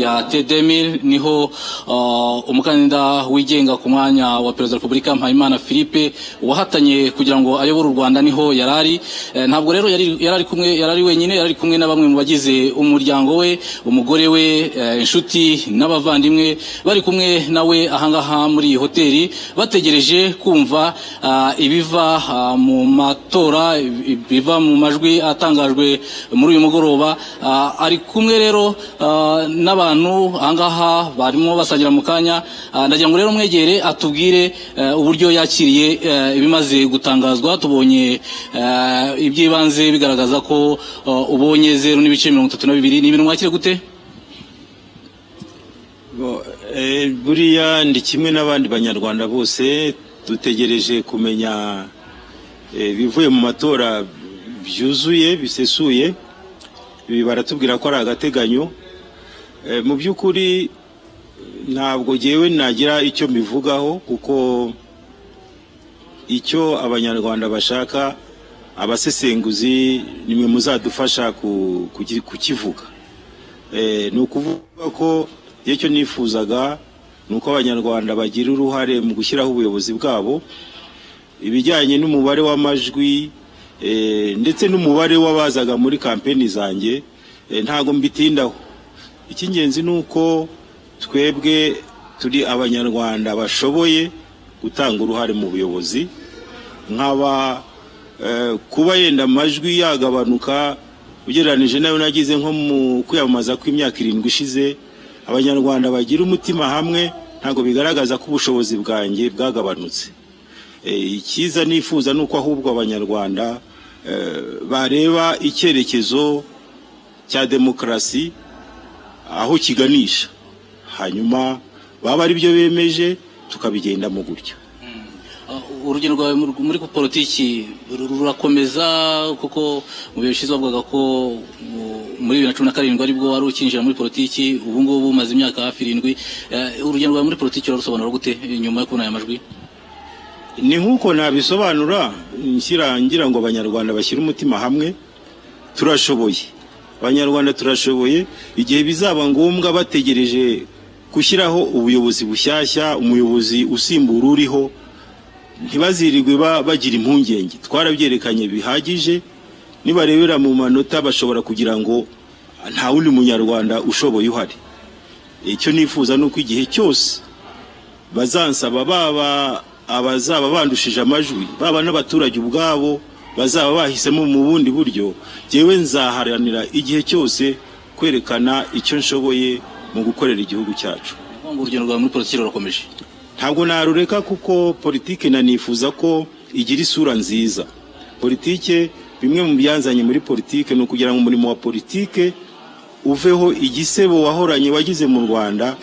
ya T2000 niho umukandida wigenga ku mwanya wa Perezida wa Repubulika Mpayimana Philippe wahatanye kugira ngo ayobore u Rwanda niho yarari. Ntabwo rero yarari kumwe, yarari wenyine, yarari kumwe na bamwe mu bagize umuryango we, umugore we, inshuti n'abavandimwe bari kumwe nawe ahangaha muri iyi hoteli, bategereje kumva ibiva mu matora, ibiva mu majwi atangajwe muri uyu mugoroba. Ari kumwe rero n'abantu ahangaha barimo basangira mu kanya. Ndagira ngo rero mwegere atubwire uburyo yakiriye ibimaze gutangazwa. Tubonye iby'ibanze bigaragaza ko ubonye 0.32. Ni ibintu mwakire gute? Buriya ndi kimwe n'abandi banyarwanda bose, dutegereje kumenya ibivuye mu matora byuzuye bisesuye. Ibi baratubwira ko ari agateganyo. Mu by'ukuri ntabwo jyewe nagira icyo mbivugaho, kuko icyo abanyarwanda bashaka abasesenguzi nimwe muzadufasha kukivuga. Ni ukuvuga ko icyo nifuzaga ni uko abanyarwanda bagira uruhare mu gushyiraho ubuyobozi bwabo, ibijyanye n'umubare w'amajwi ndetse n'umubare w'abazaga muri kampeni zanjye, ntago mbitindaho. Icy'ingenzi ni uko twebwe turi abanyarwanda bashoboye gutanga uruhare mu buyobozi, nkaba kuba yenda amajwi yagabanuka ugereranije nayo nagize nko mu kwiyamamaza kw'imyaka 7 ishize. Abanyarwanda bagira umutima hamwe, ntago bigaragaza ko ubushobozi bwanjye bwagabanutse. Icyiza nifuza nuko ahubwo abanyarwanda bareba icyerekezo cya demokarasi aho kiganisha, hanyuma baba ari byo bemeje tukabigendamo gutyo. Urugendo rwawe muri politiki rurakomeza, kuko mu bihe bishize bavugaga ko muri 2017 aribwo wari ukinjira muri politiki, ubu ngubu umaze imyaka hafi 7. Urugendo rwawe muri politiki urarusobanura gute nyuma yo kubona aya majwi? Ni nk'uko nabisobanura ngira ngo abanyarwanda bashyire umutima hamwe. Turashoboye, abanyarwanda turashoboye. Igihe bizaba ngombwa bategereje gushyiraho ubuyobozi bushyashya, umuyobozi usimbura uriho, ntibazirirwe bagira impungenge. Twarabyerekanye bihagije, nibarebera mu manota bashobora kugira ngo nta wundi munyarwanda ushoboye uhari. Icyo nifuza nuko igihe cyose bazansaba, baba abazaba bandushije amajwi, baba n'abaturage ubwabo bazaba bahisemo mu bundi buryo, jewe nzaharanira igihe cyose kwerekana icyo nshoboye mu gukorera igihugu cyacu. Urugendo rwawe muri politiki rurakomeje? Ntabwo narureka, kuko politiki nanifuza ko igira isura nziza. Politiki, bimwe mu byanzanye muri politiki ni ukugira ngo umurimo wa politiki uveho igisebo wahoranye wagize mu Rwanda,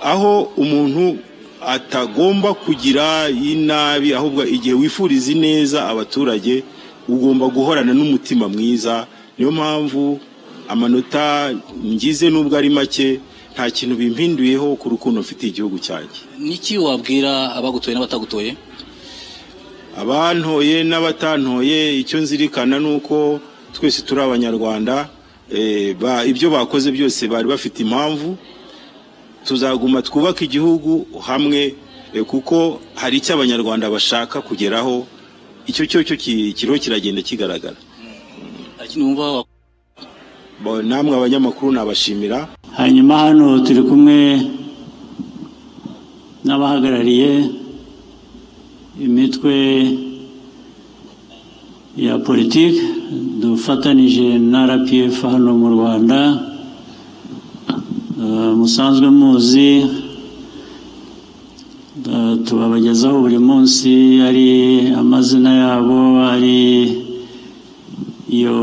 aho umuntu atagomba kugira inabi, ahubwo igihe wifuriza ineza abaturage ugomba guhorana n'umutima mwiza. Niyo mpamvu amanota ngize nubwo ari make nta kintu bimpinduyeho ku rukundo mfitiye igihugu cyanjye. Niki wabwira abagutoye n'abatagutoye? Abantoye n'abatantoye, icyo nzirikana nuko twese turi abanyarwanda. Ibyo bakoze byose bari bafite impamvu. Tuzaguma twubaka igihugu hamwe, kuko hari icyo abanyarwanda bashaka kugeraho. Icyo cyo kiriho kiragenda kigaragara. Namwe abanyamakuru nabashimira. Hanyuma hano turi kumwe n'abahagarariye imitwe ya politiki dufatanije na RPF hano mu Rwanda, musanzwe muzi, tubabagezaho buri munsi, ari amazina yabo, ari iyo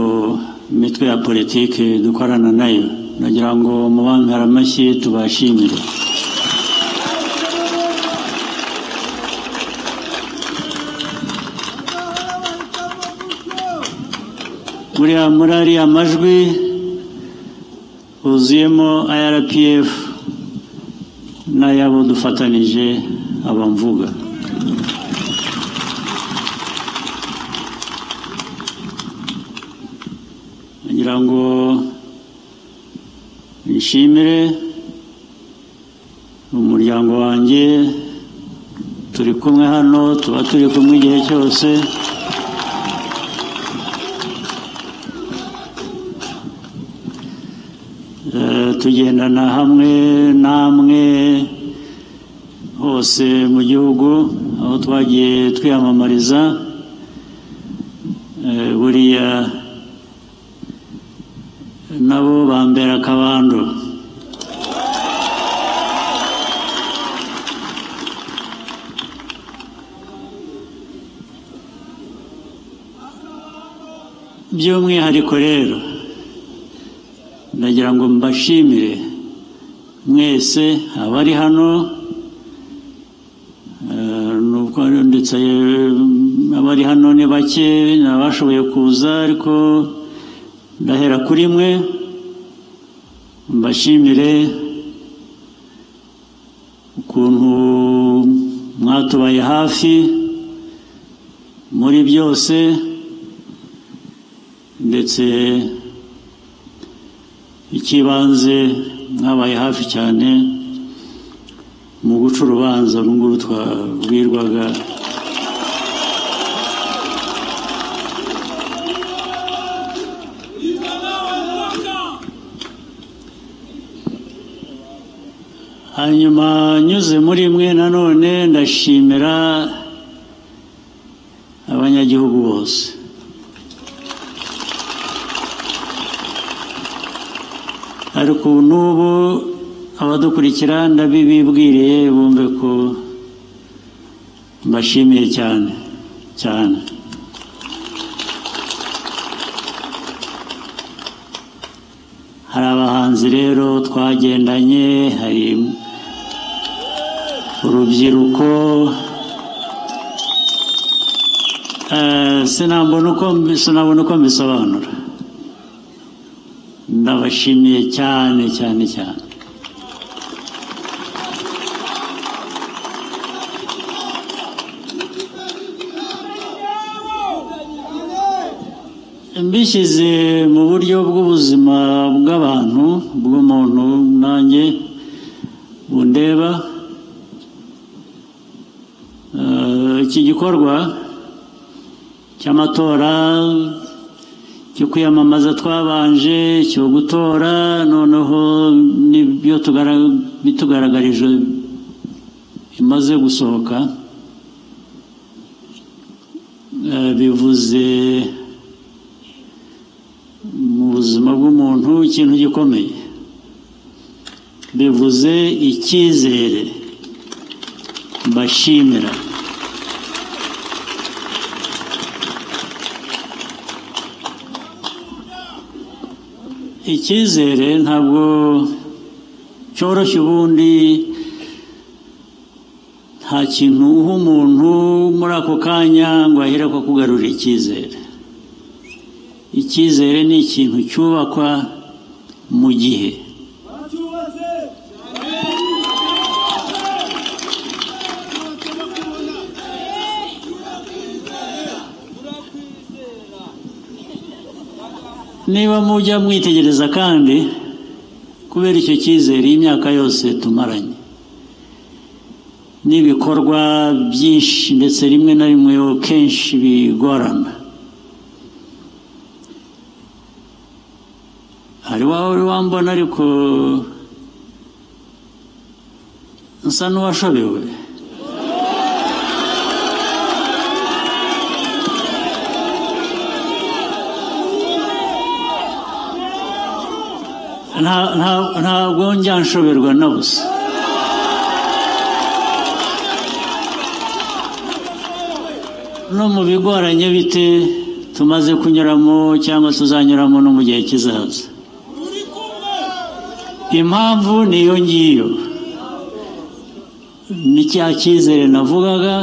mitwe ya politiki dukorana nayo. Nagira ngo mubampere amashyi tubashimire. Buriya muri ariya majwi huzuyemo RPF n'ayabo dufatanije abamvuga. Ngira ngo nshimire Umuryango wanjye turi kumwe hano, tuba turi kumwe igihe cyose. Tugendana hamwe namwe hose mu gihugu aho twagiye twiyamamariza. Buriya nabo bambera akabando. By'umwihariko rero ndagira ngo mbashimire mwese abari hano, nubwo ndetse abari hano ni bake nabashoboye kuza, ariko ndahera kuri mwe mbashimire ukuntu mwatubaye hafi muri byose, ndetse ikibanze mwabaye hafi cyane mu guca urubanza runguru twabwirwaga. Hanyuma nyuze muri mwe nanone ndashimira abanyagihugu bose. Ariko n'ubu abadukurikira ndabibibwiriye bumve ko mbashimiye cyane cyane. Hari abahanzi rero twagendanye, hari urubyiruko, sinabona uko mbisobanura. Ndabashimiye cyane cyane cyane. Mbishyize mu buryo bw'ubuzima bw'abantu, bw'umuntu nanjye bundeba, iki gikorwa cy'amatora, cyo kwiyamamaza twabanje, cyo gutora, noneho n'ibyo bitugaragarije imaze gusohoka, bivuze mu buzima bw'umuntu ikintu gikomeye, bivuze icyizere. Mbashimira. Icyizere ntabwo cyoroshye, ubundi nta kintu uha umuntu muri ako kanya ngo ahere ko kugarura icyizere. Icyizere ni ikintu cyubakwa mu gihe. Niba mujya mwitegereza kandi kubera icyo cyizere y'imyaka yose tumaranye n'ibikorwa byinshi, ndetse rimwe na rimwe kenshi bigorana, hari wawe wambona ariko nsa n'uwashobewe. Ntabwo njya nshoberwa na busa. No mu bigoranye bite tumaze kunyuramo cyangwa tuzanyuramo no mu gihe kizaza, impamvu niyo ngiyo, ni cya cyizere navugaga.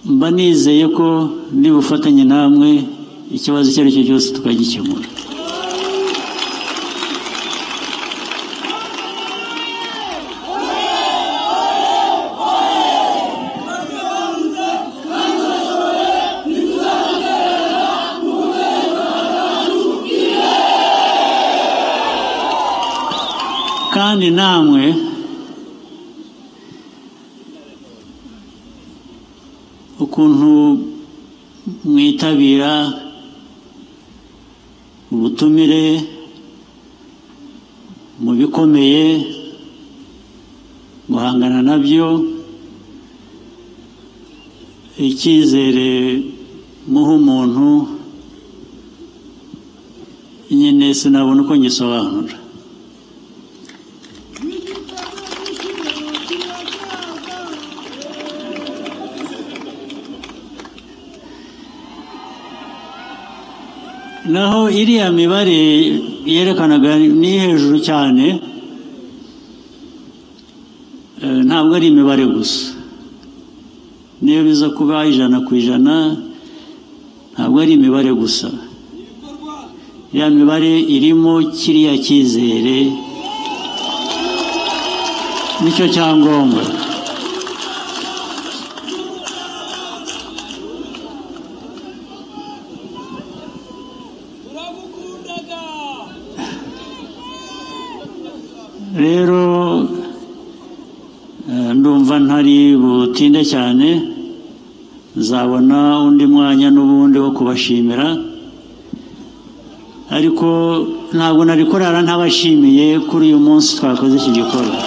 Mba nizeye ko nibufatanye namwe ikibazo icyo ari cyo cyose tukagikemura. Kandi namwe Ukuntu mwitabira ubutumire mu bikomeye guhangana nabyo, icyizere muha umuntu nyine sinabona uko ngisobanura. Naho iriya mibare yerekanaga ni hejuru cyane, ntabwo ari imibare gusa, niyo biza kuba 100% ntabwo ari imibare gusa. Ya mibare irimo kiriya cyizere, nicyo cyangombwa. Rero ndumva ntari butinde cyane, nzabona undi mwanya n'ubundi wo kubashimira, ariko ntabwo nari kurara ntabashimiye kuri uyu munsi twakoze iki gikorwa.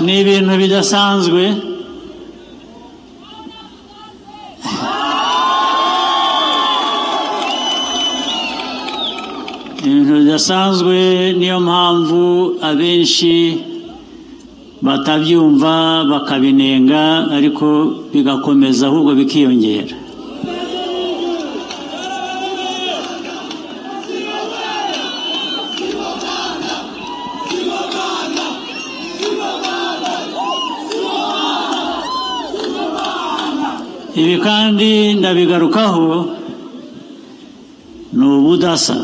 Ni ibintu bidasanzwe. Ibintu bidasanzwe, niyo mpamvu abenshi batabyumva bakabinenga, ariko bigakomeza ahubwo bikiyongera. Ibi kandi ndabigarukaho, ni ubudasa,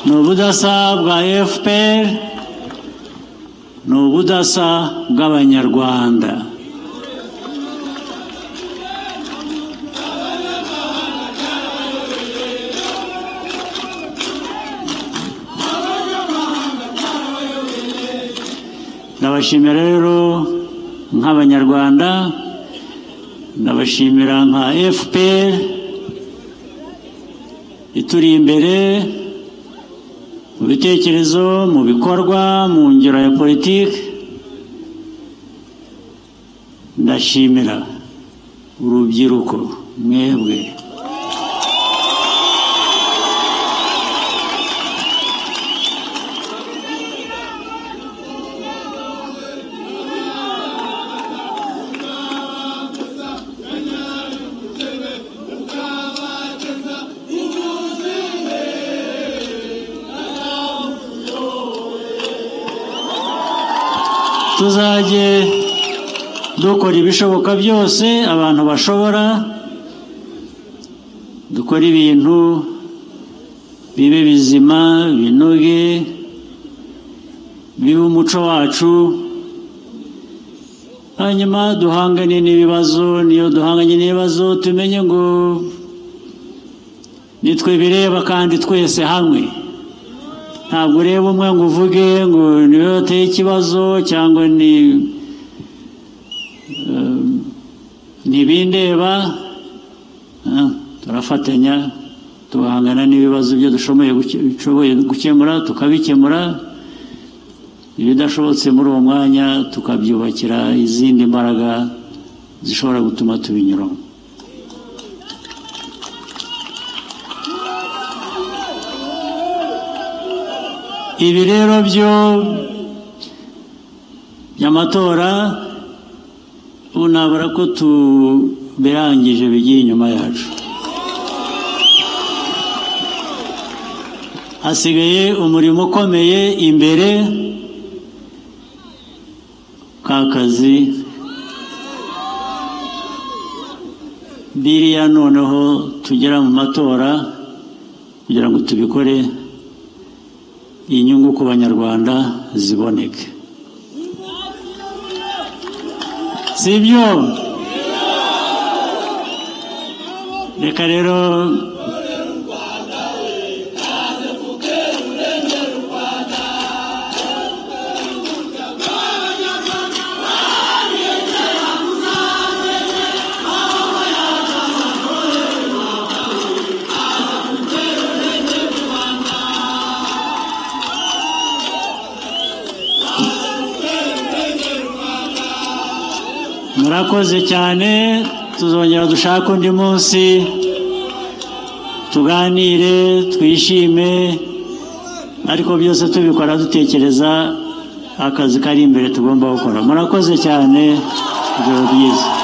ni ubudasa bwa FPR, ni ubudasa bw'Abanyarwanda. Ndabashimira rero nk'Abanyarwanda, ndabashimira nka FPR ituri imbere mu bitekerezo, mu bikorwa, mu ngero ya politiki. Ndashimira urubyiruko mwebwe. Tuzajye dukora ibishoboka byose abantu bashobora, dukora ibintu bibe bizima, binoge, bibe umuco wacu, hanyuma duhangane n'ibibazo. Niyo duhanganye n'ibibazo tumenye ngo nitwe bireba kandi twese hamwe. Ntabwo ureba umwe ngo uvuge ngo niwe wateye ikibazo cyangwa ni ntibindeba. Turafatanya tugahangana n'ibibazo byo dushoboye gukemura tukabikemura, ibidashobotse muri uwo mwanya tukabyubakira izindi mbaraga zishobora gutuma tubinyuramo. Ibi rero byo by'amatora ubu nabura ko tubirangije, bigiye inyuma yacu. Hasigaye umurimo ukomeye imbere, kakazi biriya noneho tugera mu matora kugira ngo tubikore. inyungu ku Banyarwanda ziboneke. Sibyo? Reka rero murakoze cyane, tuzongera dushake undi munsi tuganire, twishime, ariko byose tubikora dutekereza akazi kari imbere tugomba gukora. Murakoze cyane, ijoro ryiza.